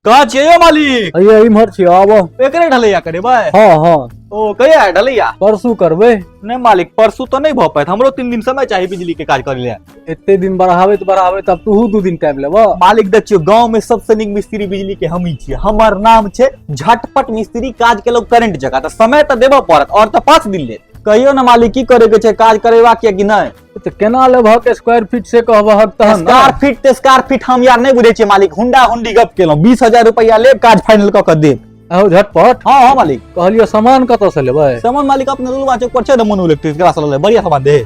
कहाँ छियै यौ मालिक? अइये इम्हर छियै, आबऽ। एकरे ढलैया करेबै? हँ हँ। ओ कहिया है ढलैया? परसू करबै। नहि मालिक, परसू तऽ नहि भऽ पायत, हमरो 3 दिन समय चाही बिजली के काज करै लए। एते दिन बढ़ाबैत बढ़ाबैत अब तूहू 2 दिन टाइम लेबऽ। मालिक देखियौ, गांव में सबसे नीक मिस्त्री बिजली के हमही छियै, हमर नाम छै झटपट मिस्त्री, काज केलहुँ करेंट जकाँ, तऽ समय तऽ देबऽ पड़त, और तऽ 5 दिन लेत। कहियौ ने मालिक, की करे के छै, काज करेबाक यऽ कि नहि? तऽ केना लेबहक स्क्वायर फीट से कहबहक तहन ने। स्क्वायर फीट तऽ स्क्वायर फीट हम यार नहि बुझै छियै मालिक, हुंडा हुंडी गप केलहुँ, 20,000 रुपया लेब, काज फाइनल कऽ के देब। आहो झटपट। हाँ हाँ मालिक। कहलियो सामान कतऽ से लेबै? सामान मालिक अपने लुलुआ चौक पर छै ने मोनू इलेक्ट्रिक, एकरा से लऽ लेब, बढ़िया सामान दे।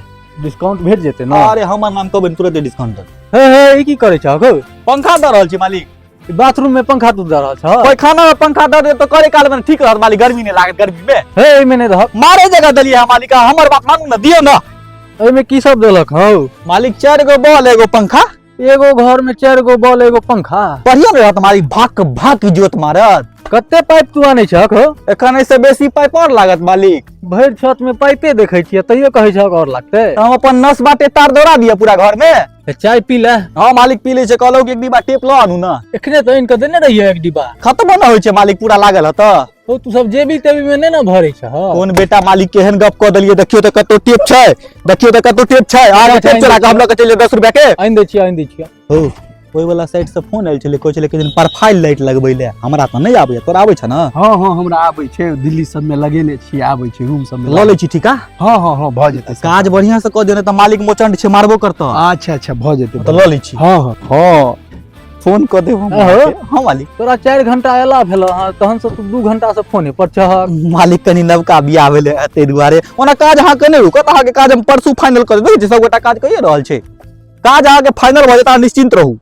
डिस्काउंट भेट जेतै ने? अरे हमर नाम कहबै तुरंत डिस्काउंट दे। हे हे, ई की करै छहक हौ? पंखा दऽ रहल छी मालिक। ई बाथरूम में पंखा तू दऽ रहल छह? पैखाना में पंखा दऽ दे तऽ करे काल में ठीक रहत मालिक, गर्मी नहि लागत गर्मी में। हे, एहिमे नहि दहक। मारे जगह देलियै हँ मालिक, हमर बात मानू ने, दियौ ने। एहिमे की सब देलक हौ? मालिक 4 गो बॉल, 1 गो पंखा। एगो घर में 4 गो बॉल, 1 गो पंखा। बढ़िया नहि रहत मालिक, भाक भाक जोत मारत। कते पाइप तू आनै छहक हौ? एखन एहिसँ बेसी पाइप आओर लागत मालिक। भरि छत में पाइपे देखै छियै, तैयो कहै छहक आओर लागतै। तऽ हम अपन नस बाटे तार दौड़ा दिअ पूरा घर में। तऽ चाय पी ले। हाँ मालिक पी लै छै, कहलहुँ कि 1 डिब्बा टेप लऽ आनू ने। एखने तऽ आनि कऽ देने रहियै 1 डिब्बा। खत्म नहि होइ छै मालिक, पूरा लागल हत। ओ तू सब जेबी तेबी में नहि ने भरै छह? कोन बेटा मालिक केहन गप कऽ देलियै, देखियौ तऽ कतौ टेप छै, देखियौ तऽ कतौ टेप छै। अहाँके टेप चोरा कऽ हम लऽ कऽ चलि 10 रुपया के। आनि दै छियै, आनि दै छियै। हौ, ओहि वाला साइड से फोन आयल छलै, कहै छलै कि दिन प्रोफाइल लाइट लगबै ले, हमरा तऽ नहि आबैया, तोरा आबै छ ने? हँ हँ हमरा आबै छै, दिल्ली सब में लगेने छियै, आबै छै रूम सब में। लऽ लै छी ठीका? हँ हँ हँ भऽ जेतै सब। काज बढ़िया से कऽ दियौ, नहि तऽ मालिक मोचंड छै, मारबो करतौ। अच्छा अच्छा भऽ जेतै, तऽ लऽ लै छी। हँ हँ। हँ फोन कऽ देब हम अहो। अहाँके। हँ मालिक। तोरा 4 घंटा अयला भेल हँ, तहन से तू 2 घंटा से फोने पर छहक। मालिक कनि नवका बियाह भेलै ताहि दुआरे, ओना काज अहाँके नहि रुकत, अहाँके काज हम परसू फाइनल कऽ देब। देखै छी सबगोटा काज कइए रहल छै, काज अहाँके फाइनल भऽ जेतै, अहाँ निश्चिन्त रहू।